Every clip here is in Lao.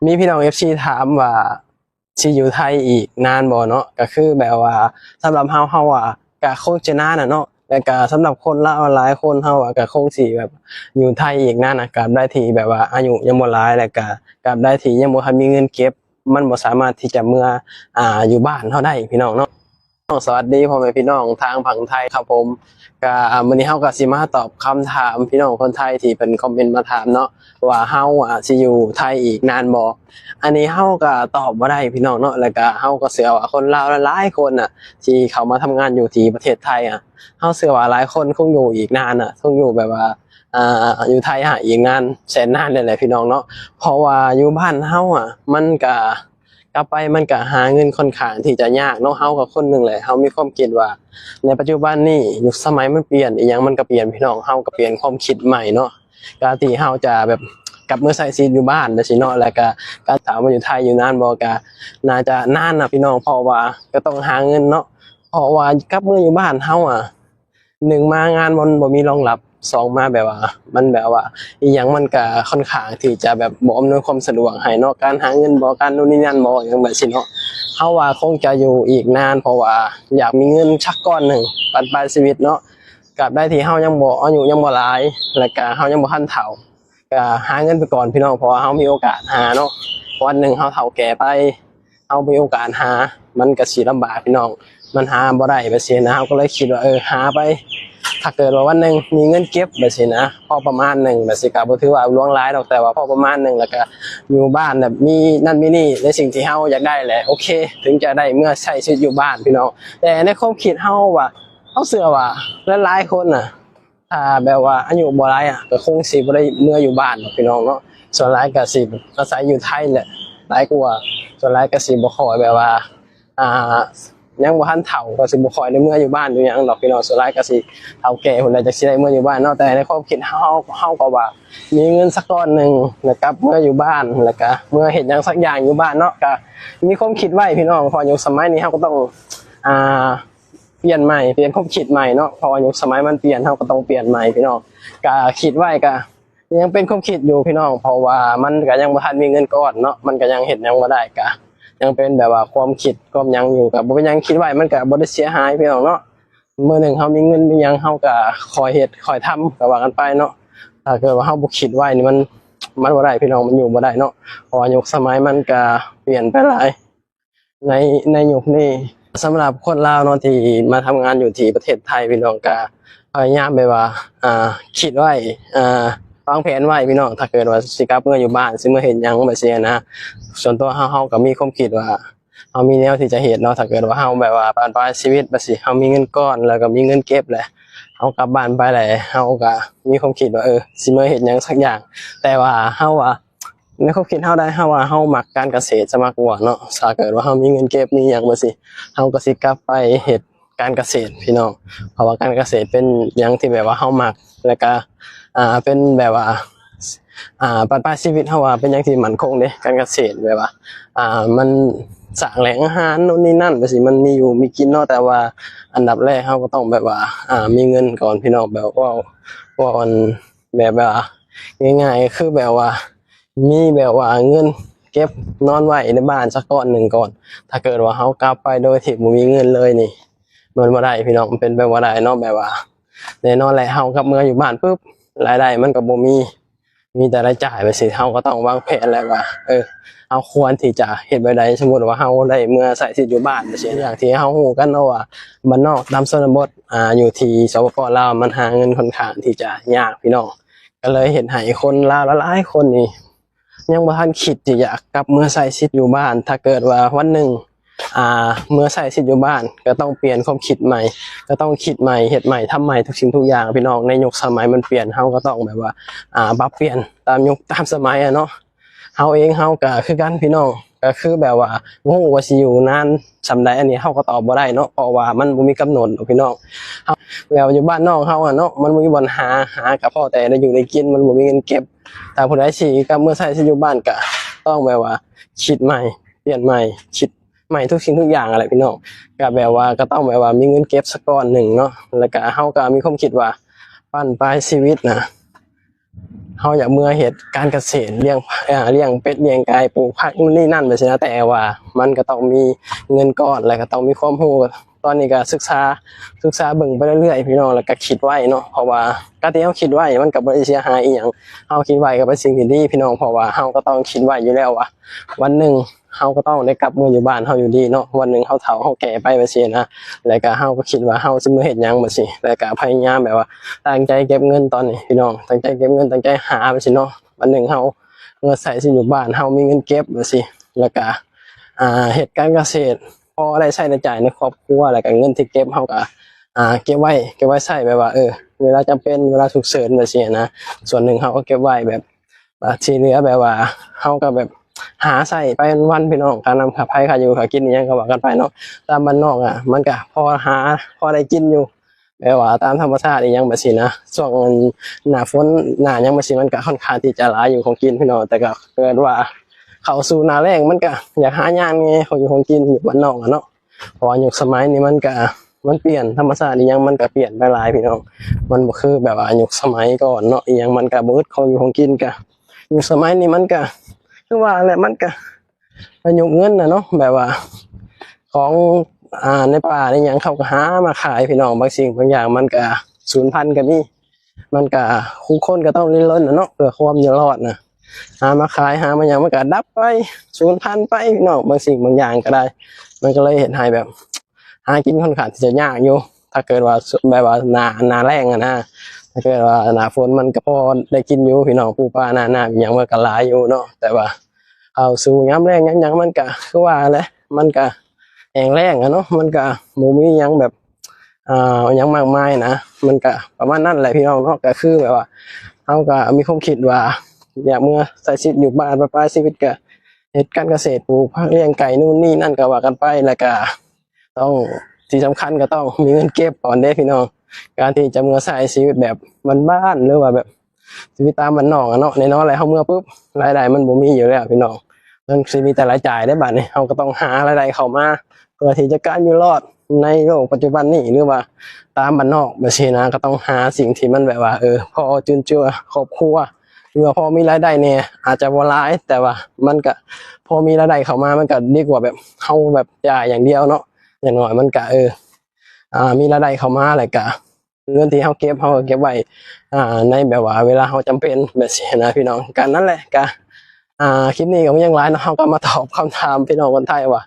ມີພີ່ນ້ອງເອັຟຊີຖາມວ່າຊິຢູ່ໄທອີກນານບໍ່ເນາະ? ກໍຄືແບບວ່າສຳລັບເຮົາ ເຮົາວ່າກໍຄົງຈະນານນະເນາະ ແລ້ວກໍສຳລັບຄົນລາວຫຼາຍຄົນ ເຮົາວ່າກໍຄົງຊິແບບຢູ່ໄທອີກນານນະ ຕາບໃດທີ່ແບບວ່າອາຍຸຍັງບໍ່ຫຼາຍ ແລ້ວກໍຕາບໃດທີ່ຍັງບໍ່ທັນມີເງິນເກັບ ມັນບໍ່ສາມາດທີ່ຈະເມືອ ອ່າ ຢູ່ບ້ານເຮົາໄດ້ພີ່ນ້ອງເນາະ. ສະຫວັດດີພໍ່ແມ່ພີ່ນ້ອງທາງຝັ່ງໄທຄັບຜົມ. ກະ ອ່າ ມື້ນີ້ເຮົາກະຊິມາຕອບຄຳຖາມພີ່ນ້ອງຄົນໄທທີ່ເພິ່ນຄອມເມັນມາຖາມເນາະ ວ່າເຮົາ ອ່າ ຊິຢູ່ໄທອີກນານບໍ່? ອັນນີ້ເຮົາກະຕອບບໍ່ໄດ້ພີ່ນ້ອງເນາະ ແລ້ວກະເຮົາກະເຊື່ອວ່າຄົນລາວຫຼາຍໆຄົນນະ ທີ່ເຂົ້າມາທຳງານຢູ່ທີ່ປະເທດໄທອະ ເຮົາເຊື່ອວ່າຫຼາຍຄົນຄົງຢູ່ອີກນານນະ ຄົງຢູ່ແບບວ່າ ອ່າ ຢູ່ໄທຫາອີກນານແສນນານເລີຍແຫຼະພີ່ນ້ອງເນາະ. ເພາະວ່າຢູ່ບ້ານເຮົາອະ ມັນກະ ກັບໄປມັນກະຫາເງິນຂ້ອນຂ້າງທີ່ຈະຍາກເນາະ. ເຮົາກໍຄົນໜຶ່ງແຫຼະ ເຮົາມີຄວາມຄິດວ່າໃນປັດຈຸບັນນີ້ ຍຸກສະໄໝມັນປ່ຽນ ອີ່ຫຍັງມັນກໍປ່ຽນພີ່ນ້ອງ ເຮົາກໍປ່ຽນຄວາມຄິດໃໝ່ເນາະ ການທີ່ເຮົາຈະແບບກັບມາໃຊ້ຊີວິດຢູ່ບ້ານຈັ່ງຊີ້ເນາະ ແລ້ວກະການຖາມວ່າຢູ່ໄທຢູ່ນານບໍ່ ກະໜ້າຈະນານນະພີ່ນ້ອງ ເພາະວ່າກໍຕ້ອງຫາເງິນເນາະ. ເພາະວ່າກັບມາຢູ່ບ້ານເຮົາອະ ໜຶ່ງມາງານມັນບໍ່ມີຮອງຮັບ ສອງມາແບບວ່າ ມັນແບບວ່າອີ່ຫຍັງມັນກະຂ້ອນຂ້າງທີ່ຈະແບບບໍ່ອຳນວຍຄວາມສະດວກໃຫ້ເນາະ ການຫາເງິນບໍ່ ການໂນ່ນນີ້ນັ້ນບໍ່ ຫຍັງແບບຊີ້ເນາະ. ເຮົາວ່າຄົງຈະຢູ່ອີກນານ ເພາະວ່າຢາກມີເງິນສັກກ້ອນໜຶ່ງບັ້ນປາຍຊີວິດເນາະ ຕາບໃດທີ່ເຮົາຍັງບໍ່ ອາຍຸຍັງບໍ່ຫຼາຍ ແລ້ວກະເຮົາຍັງບໍ່ທັນເຖົ້າ ກະຫາເງິນໄປກ່ອນພີ່ນ້ອງ ເພາະວ່າເຮົາມີໂອກາດຫາເນາະ ວັນໜຶ່ງເຮົາເຖົ້າແກ່ໄປ ເຮົາມີໂອກາດຫາ ມັນກະຊິລຳບາກພີ່ນ້ອງ ມັນຫາບໍ່ໄດ້ແບບຊີ້ນະ. ເຮົາກໍເລີຍຄິດວ່າ ເອີ ຫາໄປ ຖ້າເກີດວ່າວັນໜຶ່ງມີເງິນເກັບແບບຊີ້ນະ ພໍປະມານໜຶ່ງແບບຊີ້ ກະບໍ່ຖືວ່າຫຼວງຫຼາຍດອກ ແຕ່ວ່າພໍປະມານໜຶ່ງ ແລ້ວກະຢູ່ບ້ານແບບມີນັ້ນມີນີ້ ໃນສິ່ງທີ່ເຮົາຢາກໄດ້ແຫຼະ ໂອເຄ ເຖິງຈະໄດ້ເມືອໃຊ້ຊີວິດຢູ່ບ້ານພີ່ນ້ອງ. ແຕ່ໃນຄວາມຄິດເຮົາວ່າ ເຮົາເຊື່ອວ່າຫຼາຍໆຄົນນະ ຖ້າແບບວ່າອາຍຸບໍ່ຫຼາຍອະ ກໍຄົງຊິບໍ່ໄດ້ເມືອຢູ່ບ້ານດອກພີ່ນ້ອງເນາະ ສ່ວນຫຼາຍກໍຊິອາໄສຢູ່ໄທແຫຼະຫຼາຍກວ່າ. ສ່ວນຫຼາຍກໍຊິບໍ່ຄ່ອຍແບບວ່າ ອ່າ ຍັງບໍ່ທັນເຖົ້າ ກໍຊິບໍ່ຄ່ອຍໄດ້ເມືອຢູ່ບ້ານຢູ່ຫຍັງດອກພີ່ນ້ອງ ສ່ວນຫຼາຍກໍຊິເຖົ້າແກ່ພຸ້ນແຫຼະ ຈັ່ງຊິໄດ້ເມືອຢູ່ບ້ານເນາະ. ແຕ່ໃນຄວາມຄິດເຮົາ ເຮົາກໍວ່າມີເງິນສັກກ້ອນໜຶ່ງ ແລ້ວກັບເມືອຢູ່ບ້ານ ແລ້ວກະເມືອເຮັດຫຍັງສັກຢ່າງຢູ່ບ້ານເນາະ ກະມີຄວາມຄິດໄວ້ພີ່ນ້ອງ ເພາະຍຸກສະໄໝນີ້ເຮົາກໍຕ້ອງ ອ່າ ປ່ຽນໃໝ່ ປ່ຽນຄວາມຄິດໃໝ່ເນາະ ເພາະວ່າຍຸກສະໄໝມັນປ່ຽນ ເຮົາກໍຕ້ອງປ່ຽນໃໝ່ພີ່ນ້ອງ. ກະຄິດໄວ້ກະຍັງເປັນຄວາມຄິດຢູ່ພີ່ນ້ອງ ເພາະວ່າມັນກະຍັງບໍ່ທັນມີເງິນກ້ອນເນາະ ມັນກະຍັງເຮັດຫຍັງບໍ່ໄດ້ ກະຍັງເປັນແບບວ່າຄວາມຄິດຄວາມຫຍັງຢູ່ ກະບໍ່ເປັນຫຍັງ ຄິດໄວ້ມັນກະບໍ່ໄດ້ເສຍຫາຍພີ່ນ້ອງເນາະ. ມື້ໜຶ່ງເຮົາມີເງິນມີຫຍັງ ເຮົາກະຄ່ອຍເຮັດຄ່ອຍທຳ ກະວ່າກັນໄປເນາະ. ຖ້າເກີດວ່າເຮົາບໍ່ຄິດໄວ້ນີ້ ມັນ ມັນບໍ່ໄດ້ພີ່ນ້ອງ ມັນຢູ່ບໍ່ໄດ້ເນາະ ເພາະວ່າຍຸກສະໄໝມັນກະປ່ຽນໄປຫຼາຍ ໃນ ໃນຍຸກນີ້. ສຳລັບຄົນລາວເນາະ ທີ່ມາທຳງານຢູ່ທີ່ປະເທດໄທ ພີ່ນ້ອງກະພະຍາຍາມແບບວ່າ ອ່າ ຄິດໄວ້ ອ່າ ວາງແຜນໄວ້ພີ່ນ້ອງ ຖ້າເກີດວ່າຊິກັບເມືອຢູ່ບ້ານ ຊິເມືອເຮັດຫຍັງແບບຊີ້ນະ. ສ່ວນຕົວເຮົາ ເຮົາກະມີຄວາມຄິດວ່າ ເຮົາມີແນວທີ່ຈະເຮັດເນາະ ຖ້າເກີດວ່າເຮົາແບບວ່າບັ້ນປາຍຊີວິດແບບຊີ້ ເຮົາມີເງິນກ້ອນ ແລ້ວກະມີເງິນເກັບແຫຼະ ເຮົາກັບບ້ານໄປແຫຼະ ເຮົາກະມີຄວາມຄິດວ່າ ເອີ ຊິເມືອເຮັດຫຍັງສັກຢ່າງ. ແຕ່ວ່າເຮົາວ່າ ໃນຄວາມຄິດເຮົາໄດ້ ເຮົາວ່າເຮົາມັກການກະເສດຊະມາກກວ່າເນາະ. ຖ້າເກີດວ່າເຮົາມີເງິນເກັບມີຫຍັງແບບຊີ້ ເຮົາກໍຊິກັບໄປເຮັດການກະເສດພີ່ນ້ອງ ເພາະວ່າການກະເສດເປັນຫຍັງທີ່ແບບວ່າເຮົາມັກ ແລ້ວກະ ອ່າ ເປັນແບບວ່າ ອ່າ ບັ້ນປາຍຊີວິດເຮົາວ່າເປັນຫຍັງທີ່ໝັ້ນຄົງເດ້ ການກະເສດແບບວ່າ ອ່າ ມັນສ້າງແຫຼ່ງອາຫານໂນ່ນນີ້ນັ້ນແບບຊີ້ ມັນມີຢູ່ມີກິນເນາະ. ແຕ່ວ່າອັນດັບແລກເຮົາກໍຕ້ອງແບບວ່າ ອ່າ ມີເງິນກ່ອນພີ່ນ້ອງ ແບບເວົ້າ ເວົ້າອັນ ແບບວ່າງ່າຍໆ ຄືແບບວ່າ ມີແບບວ່າເງິນເກັບນອນໄວ້ໃນບ້ານສັກກ້ອນໜຶ່ງກ່ອນ. ຖ້າເກີດວ່າເຮົາກັບໄປໂດຍທີ່ບໍ່ມີເງິນເລີຍນີ້ ມັນບໍ່ໄດ້ພີ່ນ້ອງ ມັນເປັນໄປບໍ່ໄດ້ເນາະ. ແບບວ່າແນ່ນອນແຫຼະ ເຮົາກັບເມືອຢູ່ບ້ານປຶບ ລາຍໄດ້ມັນກໍບໍ່ມີ ມີແຕ່ລາຍຈ່າຍແບບຊີ້ ເຮົາກໍຕ້ອງວາງແຜນແຫຼະວ່າ ເອີ ເຮົາຄວນທີ່ຈະເຮັດແບບໃດ ສົມມຸດວ່າເຮົາໄດ້ເມືອໃຊ້ຊີວິດຢູ່ບ້ານແບບຊີ້. ຢ່າງທີ່ເຮົາຮູ້ກັນເນາະວ່າ ບ້ານນອກຕາມຊົນນະບົດ ອ່າ ຢູ່ທີ່ ສປປ ລາວ ມັນຫາເງິນຂ້ອນຂ້າງທີ່ຈະຍາກພີ່ນ້ອງ ກໍເລີຍເຮັດໃຫ້ຄົນລາວຫຼາຍໆຄົນນີ້ ຍັງບໍ່ທັນຄິດທີ່ຈະກັບເມືອໃຊ້ຊີວິດຢູ່ບ້ານ. ຖ້າເກີດວ່າວັນໜຶ່ງ ອ່າ ເມືອໃຊ້ຊີວິດຢູ່ບ້ານ ກໍຕ້ອງປ່ຽນຄວາມຄິດໃໝ່ ກໍຕ້ອງຄິດໃໝ່ ເຮັດໃໝ່ ທຳໃໝ່ທຸກສິ່ງທຸກຢ່າງພີ່ນ້ອງ. ໃນຍຸກສະໄໝມັນປ່ຽນ ເຮົາກໍຕ້ອງແບບວ່າ ອ່າ ປັບປ່ຽນຕາມຍຸກຕາມສະໄໝອະເນາະ. ເຮົາເອງເຮົາກໍຄືກັນພີ່ນ້ອງ ກໍຄືແບບວ່າບໍ່ຮູ້ວ່າຊິຢູ່ນານສ່ຳໃດ ອັນນີ້ເຮົາກໍຕອບບໍ່ໄດ້ເນາະ ເພາະວ່າມັນບໍ່ມີກຳນົດເນາະພີ່ນ້ອງ. ເຮົາ ແບບວ່າຢູ່ບ້ານນອກເຮົາອະເນາະ ມັນບໍ່ມີບ່ອນຫາ ຫາກໍພໍແຕ່ໄດ້ຢູ່ໄດ້ກິນ ມັນບໍ່ມີເງິນເກັບ. ຖ້າຜູ້ໃດຊິກັບເມືອໃຊ້ຊີວິດຢູ່ບ້ານ ກໍຕ້ອງແບບວ່າຄິດໃໝ່ ປ່ຽນໃໝ່ ຄິດໃໝ່ທຸກສິ່ງທຸກຢ່າງຫັ້ນແຫຼະພີ່ນ້ອງ. ກໍແບບວ່າກໍຕ້ອງແບບວ່າມີເງິນເກັບສັກກ້ອນໜຶ່ງເນາະ ແລ້ວກໍເຮົາກໍມີຄວາມຄິດວ່າ ບັ້ນປາຍຊີວິດນະ ເຮົາຢາກເມືອເຮັດການກະເສດ ລ້ຽງ ເອີ່ ລ້ຽງເປັດ ລ້ຽງໄກ່ ປູກຜັກ ໂນ່ນນີ້ນັ້ນ ແບບຊີ້ນະ ແຕ່ວ່າມັນກໍຕ້ອງມີເງິນກ້ອນ ແລະກໍຕ້ອງມີຄວາມຮູ້. ຕອນນີ້ກໍສຶກສາ ສຶກສາເບິ່ງໄປເລື້ອຍໆ ພີ່ນ້ອງ ແລ້ວກໍຄິດໄວ້ເນາະ ເພາະວ່າການທີ່ເຮົາຄິດໄວ້ມັນກໍບໍ່ໄດ້ເສຍຫາຍອີ່ຫຍັງ. ເຮົາຄິດໄວ້ກໍເປັນສິ່ງທີ່ດີ ພີ່ນ້ອງ ເພາະວ່າເຮົາກໍຕ້ອງຄິດໄວ້ຢູ່ແລ້ວວ່າ ວັນໜຶ່ງເຮົາກໍຕ້ອງໄດ້ກັບເມືອຢູ່ບ້ານເຮົາຢູ່ດີເນາະ. ວັນໜຶ່ງເຮົາເຖົ້າເຮົາແກ່ໄປແບບຊີ້ນະ ແລ້ວກໍເຮົາກໍຄິດວ່າເຮົາຊິມາເຮັດຫຍັງແບບຊີ້ ແລ້ວກໍພະຍາຍາມແບບວ່າຕັ້ງໃຈເກັບເງິນຕອນນີ້ ພີ່ນ້ອງ ຕັ້ງໃຈເກັບເງິນ ຕັ້ງໃຈຫາແບບຊີ້ເນາະ. ວັນໜຶ່ງເຮົາເມືອໃຊ້ຊີວິດຢູ່ບ້ານ ເຮົາມີເງິນເກັບແບບຊີ້ ແລ້ວກໍ ອ່າ ເຮັດການກະເສດ ພໍໄດ້ໃຊ້ໄດ້ຈ່າຍໃນຄອບຄົວ ແລ້ວກໍເງິນທີ່ເກັບເຮົາກໍ ອ່າ ເກັບໄວ້ ເກັບໄວ້ໃຊ້ແບບວ່າ ເອີ ເວລາຈຳເປັນ ເວລາສຸກເສີນແບບຊີ້ນະ. ສ່ວນໜຶ່ງເຮົາກໍເກັບໄວ້ແບບ ອ່າ ທີ່ເຫຼືອແບບວ່າເຮົາກໍແບບຫາໃຊ້ໄປວັນໆ ພີ່ນ້ອງ ຄ່ານ້ຳຄ່າໄຟ ຄ່າຢູ່ຄ່າກິນອີ່ຫຍັງກໍວ່າກັນໄປເນາະ. ຕາມບ້ານນອກອະ ມັນກໍພໍຫາ ພໍໄດ້ກິນຢູ່ ແບບວ່າຕາມທຳມະຊາດອີ່ຫຍັງແບບຊີ້ນະ. ຊ່ວງໜ້າຝົນໜ້າຫຍັງແບບຊີ້ ມັນກໍຄ່ອນຂ້າງທີ່ຈະຫຼາຍຢູ່ຂອງກິນ ພີ່ນ້ອງ ແຕ່ກໍເກີດວ່າເຂົ້າສູ່ໜ້າແລ້ງ ມັນກໍຢາກຫາຍາກແດ່ ຂອງຢູ່ຂອງກິນຢູ່ບ້ານນອກອະເນາະ. ເພາະວ່າຍຸກສະໄໝນີ້ມັນກະ ມັນປ່ຽນ ທຳມະຊາດອີ່ຫຍັງມັນກະປ່ຽນໄປຫຼາຍ ພີ່ນ້ອງ. ມັນບໍ່ຄືແບບວ່າຍຸກສະໄໝກ່ອນເນາະ ອີ່ຫຍັງມັນກະບໍ່ອຶດ ຂອງຢູ່ຂອງກິນກະ ຍຸກສະໄໝນີ້ມັນກະ ຄືວ່າແຫຼະ ມັນກະອາຍຸກເງິນນະເນາະ ແບບວ່າຂອງ ອ່າ ໃນປ່າໃນຫຍັງເຂົາກະຫາມາຂາຍ ພີ່ນ້ອງ. ບາງສິ່ງບາງຢ່າງມັນກະສູນພັນກະມີ ມັນກະ ທຸກຄົນກະຕ້ອງດີ້ນລົນນະເນາະ ເພື່ອຄວາມຢູ່ລອດນະ. ຫາມາຂາຍ ຫາມາຫຍັງ ມັນກະດັບໄປ ສູນພັນໄປ ພີ່ນ້ອງ. ບາງສິ່ງບາງຢ່າງກະໄດ້ ມັນກະເລີຍເຮັດໃຫ້ແບບ ຫາກິນຄ່ອນຂ້າງທີ່ຈະຍາກຢູ່ ຖ້າເກີດວ່າແບບວ່າໜ້າ ໜ້າແລ້ງອະນະ. ຖ້າເກີດວ່າໜ້າຝົນມັນກະພໍໄດ້ກິນຢູ່ ພີ່ນ້ອງ. ປູປານາ ນາອີ່ຫຍັງມັນກະຫຼາຍຢູ່ເນາະ ແຕ່ວ່າເຂົ້າສູ່ຍາມແລ້ງຍາມຫຍັງມັນກະ ຄືວ່າແຫຼະ ມັນກະແຫ້ງແລ້ງອະເນາະ ມັນກະບໍ່ມີຫຍັງແບບ ອ່າ ຫຍັງມາກມາຍນະ. ມັນກະປະມານນັ້ນແຫຼະ ພີ່ນ້ອງເນາະ. ກະຄືແບບວ່າເຮົາກະມີຄວາມຄິດວ່າ ຢາກເມືອໃຊ້ຊີວິດຢູ່ບ້ານ ປະປາຍຊີວິດກະເຮັດການກະເສດ ປູກຜັກ ລ້ຽງໄກ່ ໂນ່ນນີ້ນັ້ນ ກະວ່າກັນໄປ ແລ້ວກະຕ້ອງ ທີ່ສຳຄັນກະຕ້ອງມີເງິນເກັບກ່ອນເດ້ ພີ່ນ້ອງ. ການທີ່ຈະເມືອໃຊ້ຊີວິດແບບບ້ານໆ ຫຼືວ່າແບບຊີວິດຕາມບ້ານນອກອະເນາະ ແນ່ນອນແຫຼະ ເຮົາເມືອປຶບ ລາຍໄດ້ມັນບໍ່ມີຢູ່ແລ້ວ ພີ່ນ້ອງ. ມັນຊິມີແຕ່ລາຍຈ່າຍເດ້ ບາດນີ້ເຮົາກໍຕ້ອງຫາລາຍໄດ້ເຂົ້າມາ ເພື່ອທີ່ຈະການຢູ່ລອດໃນໂລກປັດຈຸບັນນີ້ ຫຼືວ່າຕາມບ້ານນອກແບບຊີ້ນະ. ກໍຕ້ອງຫາສິ່ງທີ່ມັນແບບວ່າ ເອີ ພໍຈຸນເຈືອຄອບຄົວ ຫຼືວ່າພໍມີລາຍໄດ້ແດ່ ອາດຈະບໍ່ຫຼາຍ ແຕ່ວ່າມັນກະພໍມີລາຍໄດ້ເຂົ້າມາ ມັນກະດີກວ່າແບບເຮົາແບບຈ່າຍຢ່າງດຽວເນາະ. ຢ່າງໜ້ອຍມັນກະ ເອີ ອ່າ ມີລາຍໄດ້ເຂົ້າມາ ແລ້ວກະເງິນທີ່ເຮົາເກັບ ເຮົາກໍເກັບໄວ້ ອ່າ ໃນແບບວ່າເວລາເຮົາຈຳເປັນແບບຊີ້ນະ ພີ່ນ້ອງ. ກະນັ້ນແຫຼະ ກະ ອ່າ ຄລິບນີ້ກໍບໍ່ຫຍັງຫຼາຍເນາະ ເຮົາກໍມາຕອບຄຳຖາມພີ່ນ້ອງຄົນໄທວ່າ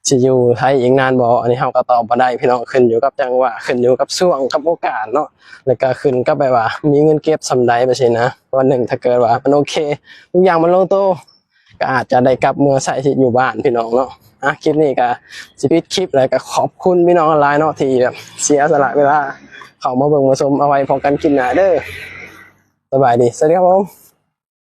ຊິຢູ່ໄທອີກນານບໍ່? ອັນນີ້ເຮົາກໍຕອບບໍ່ໄດ້ ພີ່ນ້ອງ ຂຶ້ນຢູ່ກັບຈັງຫວະ ຂຶ້ນຢູ່ກັບຊ່ວງ ກັບໂອກາດເນາະ ແລ້ວກໍຂຶ້ນກັບແບບວ່າມີເງິນເກັບສ່ຳໃດແບບຊີ້ນະ. ວັນໜຶ່ງຖ້າເກີດວ່າມັນໂອເຄ ທຸກຢ່າງມັນລົງໂຕ ກໍອາດຈະໄດ້ກັບເມືອໃຊ້ຊີວິດຢູ່ບ້ານ ພີ່ນ້ອງເນາະ. ອ່ະ ຄລິບນີ້ກໍຊິປິດຄລິບ ແລ້ວກໍຂອບຄຸນພີ່ນ້ອງຫຼາຍເນາະ ທີ່ແບບເສຍສະຫຼະເວລາເຂົ້າມາເບິ່ງມາຊົມ. ເອົາໄວ້ພົບກັນຄລິບໜ້າເດີ. ສະບາຍດີ ສະຫວັດດີຄັບຜົມ.